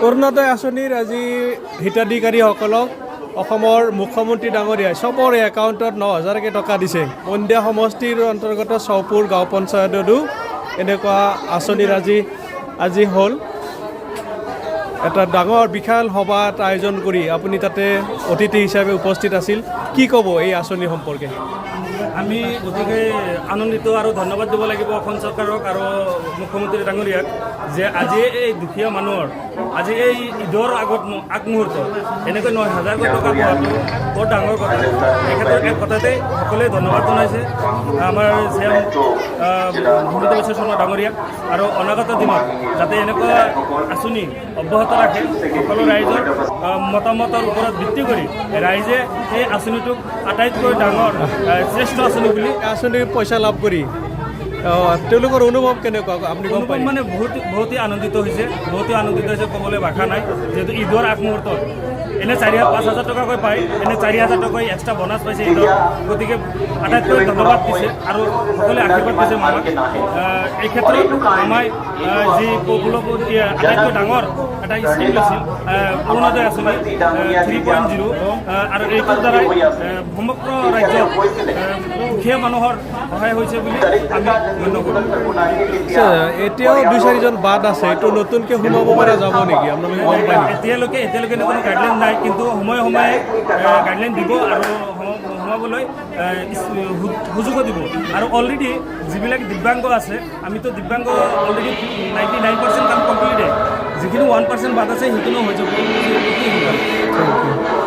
অৰুণোদয় আঁচনিৰ আজি হিতাধিকাৰীসকলক অসমৰ মুখ্যমন্ত্ৰী ডাঙৰীয়াই চবৰে একাউণ্টত 9000কৈ টকা দিছে। মন্দিয়া সমষ্টিৰ অন্তৰ্গত চৌপুৰ গাঁও পঞ্চায়ততো এনেকুৱা আঁচনিৰ আজি হ'ল। এটা ডাঙৰ বিশাল সভা এটা আয়োজন কৰি আপুনি তাতে অতিথি হিচাপে উপস্থিত আছিল। কি ক'ব এই আঁচনি সম্পৰ্কে? আমি অতিকে আনন্দিত আৰু ধন্যবাদ দিব লাগিব অসম চৰকাৰক আৰু মুখ্যমন্ত্ৰী ডাঙৰীয়াক যে আজি এই দুখীয়া মানুহৰ আজি এই ঈদৰ আগত আগমুহূৰ্তত এনেকৈ 9000কৈ টকা পোৱাটো বৰ ডাঙৰ কথা। এই ক্ষেত্ৰত এক কথাতে সকলোৱে ধন্যবাদ জনাইছে আমাৰ চি এম হিমন্ত বিশ্ব শৰ্মা ডাঙৰীয়াক আৰু অনাগত দিনত যাতে এনেকুৱা আঁচনি অব্যাহত ৰাখে, সকলো ৰাইজৰ মতামতৰ ওপৰত ভিত্তি কৰি ৰাইজে এই আঁচনিটোক আটাইতকৈ ডাঙৰ শ্ৰেষ্ঠ আঁচনি বুলি আঁচনিৰ পইচা লাভ কৰি তেওঁলোকৰ অনুভৱ কেনেকুৱা, আপুনি গম অনুভৱ পায়? মানে বহুত বহুতেই আনন্দিত হৈছে, বহুতেই আনন্দিত হৈছে, ক'বলৈ ভাষা নাই। যিহেতু ঈদৰ আগমুহূৰ্তত এনে 4-5 হাজাৰ টকাকৈ পায়, এনে 4000 টকাকৈ এক্সট্ৰা বনাছ পাইছে ঈদৰ। গতিকে আটাইতকৈ ধন্যবাদ দিছে আৰু সকলোৱে আশীৰ্বাদ দিছে মামাক। এই ক্ষেত্ৰত মামাই যি পপুলপতি আটাইতকৈ ডাঙৰ এটা স্কিম লৈছিল, অৰুণোদয় আঁচনি 3.0, আৰু এইটোৰ দ্বাৰাই সমগ্ৰ ৰাজ্যত দুখীয়া মানুহৰ সহায় হৈছে বুলি আমি গণ্য কৰোঁ। আচ্ছা, এতিয়াও দুই চাৰিজন বাদ আছে, এইটো নতুনকৈ সোমাব পৰা যাব নেকি, আপোনালোকে গম পায় নেকি? এতিয়ালৈকে এনে কোনো গাইডলাইন নাই, কিন্তু সময়ে সময়ে গাইডলাইন দিব আৰু সোমাবলৈ সুযোগো দিব। আৰু অলৰেডি যিবিলাক দিব্যাংগ আছে, আমিতো দিব্যাংগ অলৰেডি 99% কাম কমপ্লিটে, যিখিনি 1% বাদ আছে সেইখিনিও হৈ যাব অতি সোনকালে। Thank you.